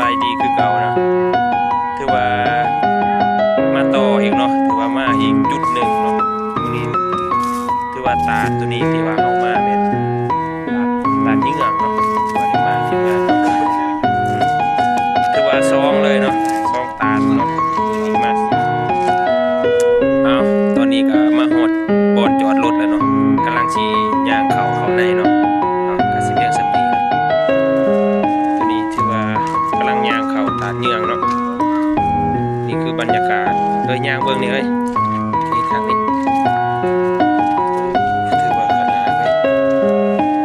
ໄປດີຄືເກົ່າເນາະ. ຖືວ່າມາຕໍ່ອີກເນາະ ຖືວ່າມາອີກຈຸດໜຶ່ງເນາະ. ມື້ນີ້ຖືວ່າຕາດໂຕນີ້ທີ່ວ່າເຮົາມາແມ່ນຕາດ ຕາດເຍືອງເນາະ ຖືວ່າໄດ້ມາທີມງານເນາະ. ຖືວ່າສອງເລີຍເນາະ ສອງຕາດເນາະ ມາ. ເອົາ ຕອນນີ້ກໍມາຮອດບ່ອນຈອດລົດແລ້ວເນາະ ກຳລັງຊິຍ່າງເຂົ້າ ເຂົ້າໃນເນາະ. ເອົາ ກໍຊິພຽງສ່ຳນີ້ເນາະ ໂຕນີ້ ຖືວ່າກຳລັງຍ່າງເຂົ້າຕາດເຍືອງເນາະ. ນີ້ຄືບັນຍາກາດ ເອີຍ ຍ່າງເບິ່ງນີ້ເອີຍ ນີ້ທາງນີ້ ຖືວ່າຂະໜາດເລີຍ.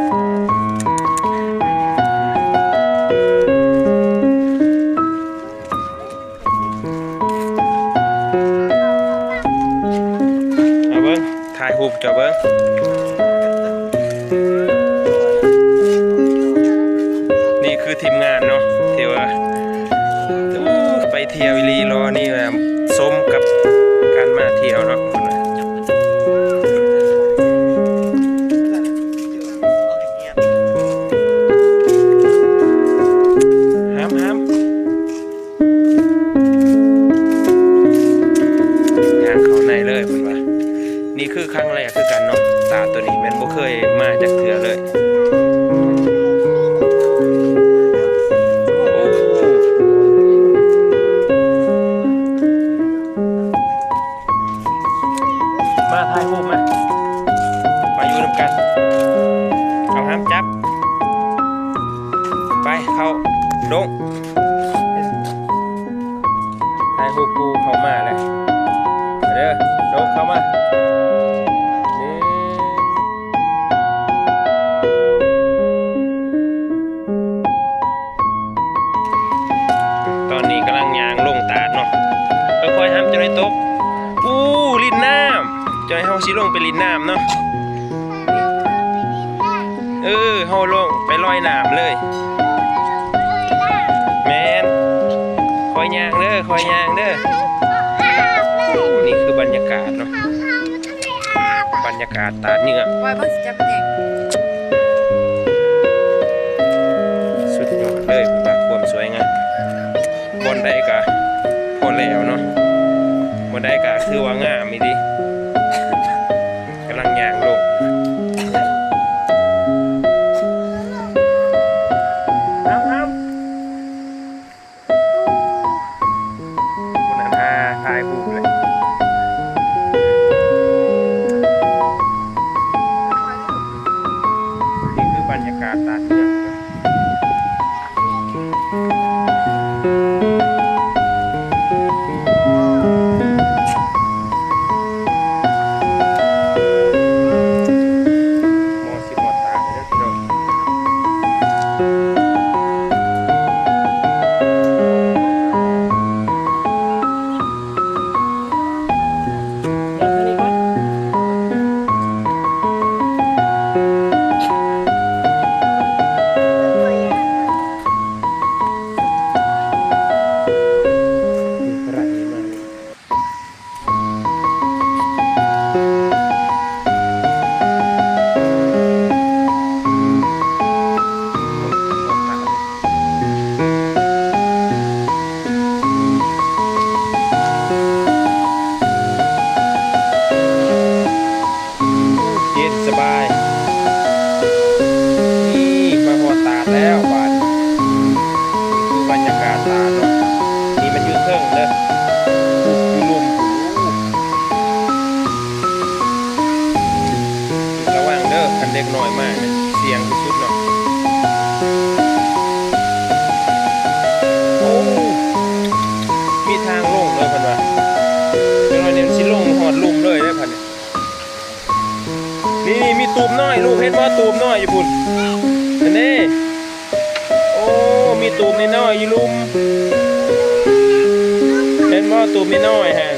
ເອົາເບິ່ງ ຖ່າຍຮູບເຈົ້າເບິ່ງ. ນີ້ຄືທີມງານເນາະ ທີ່ວ່າໄປທ່ຽວອີ່ຫຼີ ລໍນີ້ວ່າສົມກັບການມາທ່ຽວເນາະ. ຫ້າມ ຫ້າມ ຍ່າງເຂົ້າໃນເລີຍເພິ່ນວ່າ. ນີ້ຄືຄັ້ງແລກຄືກັນເນາະ ຕາດໂຕນີ້ແມ່ນບໍ່ເຄີຍມາຈັກເທື່ອເລີຍ. ໂອ້ ມາຖ່າຍຮູບມາ ມາຢູ່ນຳກັນ. ເອົາ ຫ້າມຈັບ ໄປເຂົ້າດົງ. ຖ່າຍຮູບຄູ່ເຂົ້າມາເລີຍ ມາເດີ ໂດດເຂົ້າມາ. ຕອນນີ້ກຳລັງຍ່າງລົງຕາດເນາະ ຄ່ອຍໆ ຫ້າມຈະໄດ້ຕົກ. ອູ້ ຫຼິ້ນນ້ຳ ຈອຍ ເຮົາຊິລົງໄປຫຼິ້ນນ້ຳເນາະ. ເອີ ເຮົາລົງໄປລອຍນ້ຳເລີຍ. ແມ່ນ ຄ່ອຍຍ່າງເດີ ຄ່ອຍຍ່າງເດີ. ນີ້ຄືບັນຍາກາດເນາະ ບັນຍາກາດຕາດເຍືອງ. ປ່ອຍເບິ່ງຊິຈັບເອງ. ສຸດຍອດເລີຍ ເພິ່ນວ່າຄວາມສວຍງາມ ບ່ອນໃດກະພໍແລ້ວເນາະ ບ່ອນໃດກະຖືວ່າງາມອີ່ຫຼີ. ກຳລັງຍ່າງລົງ. ຫ້າມ ຫ້າມ ຄົນນັ້ນຫາຖ່າຍຮູບເລີຍ. ນີ້ຄືບັນຍາກາດຕາດເຮືອນ. ເຢັນສະບາຍ. ນີ້ມາຮອດຕາດແລ້ວບາດນີ້ ຄືບັນຍາກາດຕາດເນາະ. ນີ້ມັນຢູ່ເທິງເດີ ຢູ່ລຸ່ມພຸ້ນ. ລະວັງເດີ ຄັນເດັກນ້ອຍມານີ້ສ່ຽງທີ່ສຸດເນາະ. ໂອ້ ມີທາງລົງເດີເພິ່ນວ່າ ຈັກໜ້ອຍນີ້ມັນຊິລົງຮອດລຸ່ມເລີຍເດ້ບັດນີ້. ນີ້ ນີ້ ມີຕູບນ້ອຍ ລູກເຫັນບໍ່? ຕູບນ້ອຍຢູ່ພຸ້ນ ຫັ້ນເດ້. ໂອ້ ມີຕູບນ້ອຍໆຢູ່ລຸ່ມ ເຫັນບໍ່? ຕູບນ້ອຍໆຫັ້ນ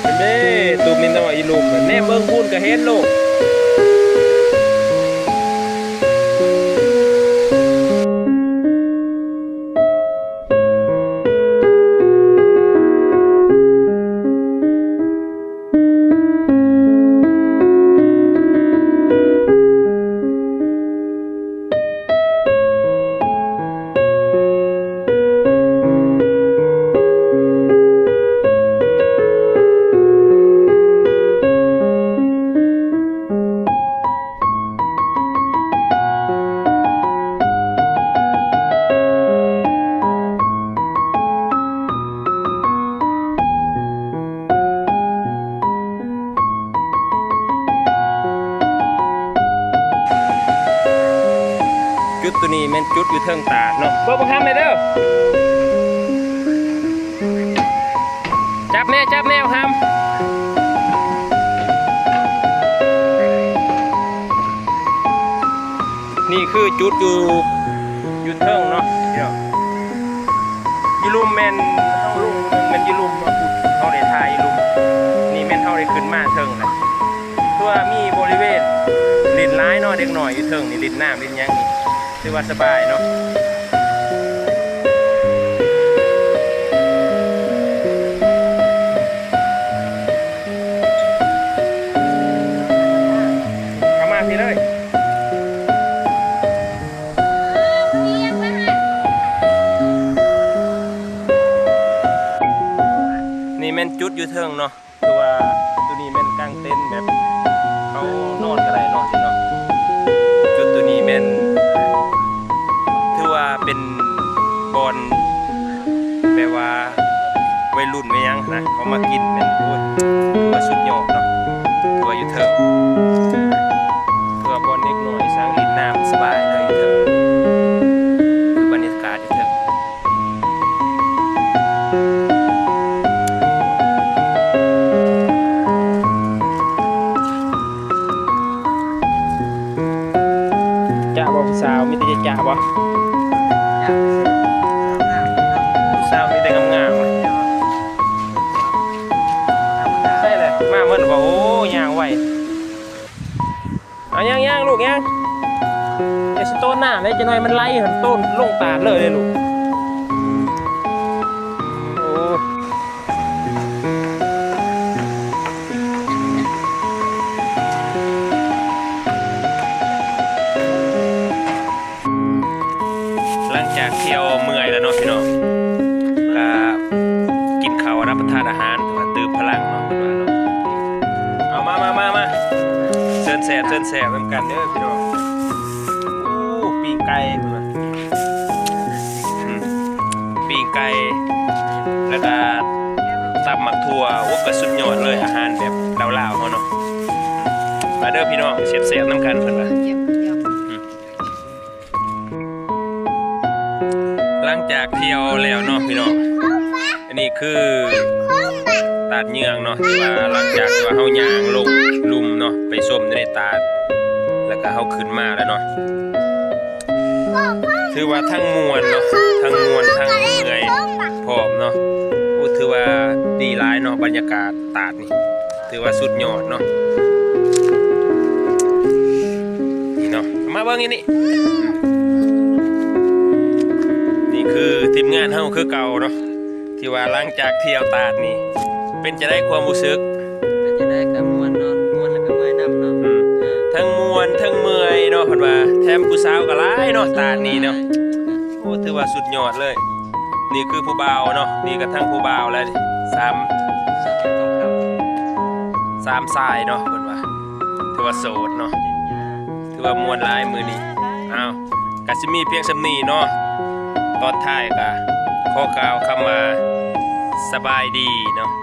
ຫັ້ນເດ້ ຕູບນ້ອຍໆຢູ່ລຸ່ມ ແນມເບິ່ງພຸ້ນກໍເຫັນລູກ. ຈຸດໂຕນີ້ແມ່ນຈຸດຢູ່ເທິງຕາດເນາະ ເບິ່ງບັກຄຳແດ່ເດີ ຈັບແນ່ ຈັບແນ່ບັກຄຳ. ນີ້ຄືຈຸດຢູ່ ຢູ່ເທິງເນາະ ຢູ່ລຸ່ມແມ່ນເຮົາລົງ ແມ່ນຢູ່ລຸ່ມເນາະ ເຮົາໄດ້ຖ່າຍຢູ່ລຸ່ມ ນີ້ແມ່ນເຮົາໄດ້ຂຶ້ນມາເທິງແລ້ວ ຄືວ່າມີບໍລິເວນຫຼິ້ນຫຼາຍເນາະ ເດັກນ້ອຍຢູ່ເທິງນີ້ຫຼິ້ນນ້ຳຫຼິ້ນຫຍັງນີ້ ຖືວ່າສະບາຍເນາະ ເຂົ້າມາພີ້ເລີຍ. ນີ້ແມ່ນຈຸດຢູ່ເທິງເນາະ ຄືວ່າຈຸດນີ້ແມ່ນກາງເຕັນແບບເຮົານອນກໍໄດ້ເນາະ ເນາະ ຈຸດໂຕນີ້ແມ່ນຖືວ່າເປັນບ່ອນແບບວ່າ ໄວລຸ້ນໄວຫຍັງຫັ້ນນະ ເຂົາມາກິນແມ່ນ ໂອ້ຍ ຖືວ່າສຸດຍອດເນາະ ຖືວ່າຢູ່ເທິງ ຄືວ່າບ່ອນເດັກນ້ອຍຊ່າງຫຼິ້ນນ້ຳສະບາຍເລີຍຢູ່ເທິງ ຄືບັນຍາກາດຢູ່ເທິງ ຈະບໍ່ຜູ້ສາວ ມີແຕ່ຈະບໍ່ ຜູ້ສາວມີແຕ່ງາມໆ ໃຊ່ແຫຼະ ມາເໝິດບໍ່ ໂອ້ ຍ່າງໄວ ເອົາ ຍ່າງໆ ລູກຍ່າງ ຢ່າຊິໂຕນນ້ຳເດ້ ຈັກໜ້ອຍມັນໄຫຼຫັ້ນ ໂຕນລົງຕາດເລີຍເດ້ລູກ ໂອ້. ຫຼັງຈາກທ່ຽວເມື່ອຍແລ້ວເນາະພີ່ນ້ອງ ກະກິນເຂົ້າຮັບປະທານອາຫານ ເພື່ອຕື່ມພະລັງເນາະ ເພິ່ນວ່າເນາະ ເອົາ ມາໆໆໆ ເຊີນແຊບ ເຊີນແຊບນຳກັນເດີພີ່ນ້ອງ ໂອ້ ປີ້ງໄກ່ ເພິ່ນວ່າ ອືມ ປີ້ງໄກ່ ແລ້ວກະຕຳໝາກຖົ່ວ ໂອ້ ກະສຸດຍອດເລີຍ ອາຫານແບບລາວໆ ເຮົາເນາະ ມາເດີພີ່ນ້ອງ ແຊບໆ ນຳກັນ ເພິ່ນວ່າ ອືມ ຫຼັງຈາກທ່ຽວແລ້ວເນາະພີ່ນ້ອງ ອັນນີ້ຄືຕາດເຍືອງເນາະ ທີ່ວ່າຫຼັງຈາກທີ່ວ່າເຮົາຍ່າງລົງລຸ່ມເນາະ ໄປຊົມຢູ່ໃນຕາດ ແລ້ວກະເຮົາຂຶ້ນມາແລ້ວເນາະ ຖືວ່າທັງມ່ວນເນາະ ທັງມ່ວນທັງເມື່ອຍພ້ອມເນາະ ໂອ້ ຖືວ່າດີຫຼາຍເນາະ ບັນຍາກາດຕາດນີ້ ຖືວ່າສຸດຍອດເນາະ ນີ້ເນາະ ມາເບິ່ງຢູ່ນີ້ ນີ້ຄືທີມງານເຮົາຄືເກົ່າເນາະ ທີ່ວ່າຫຼັງຈາກທ່ຽວຕາດນີ້ ເປັນຈັ່ງໃດຄວາມຮູ້ສຶກ? ເປັນຈັ່ງໃດກໍມ່ວນເນາະ ມ່ວນແລ້ວກໍເມື່ອຍນຳເນາະ ອືມ ເອີ ທັງມ່ວນທັງເມື່ອຍເນາະ ເພິ່ນວ່າ ແຖມຜູ້ສາວກໍຫຼາຍເນາະ ຕາດນີ້ເນາະ ໂອ້ ຖືວ່າສຸດຍອດເລີຍ ນີ້ຄືຜູ້ບ່າວເນາະ ນີ້ກໍທັງຜູ້ບ່າວແລ້ວ ສາມ ສາມຊາຍເນາະ ເພິ່ນວ່າ ຖືວ່າໂສດເນາະ ຖືວ່າມ່ວນຫຼາຍມື້ນີ້ ເອົາ ກະຊິມີພຽງສ່ຳນີ້ເນາະ ຕອນທ້າຍກະຂໍກ່າວຄຳວ່າ ສະບາຍດີເນາະ.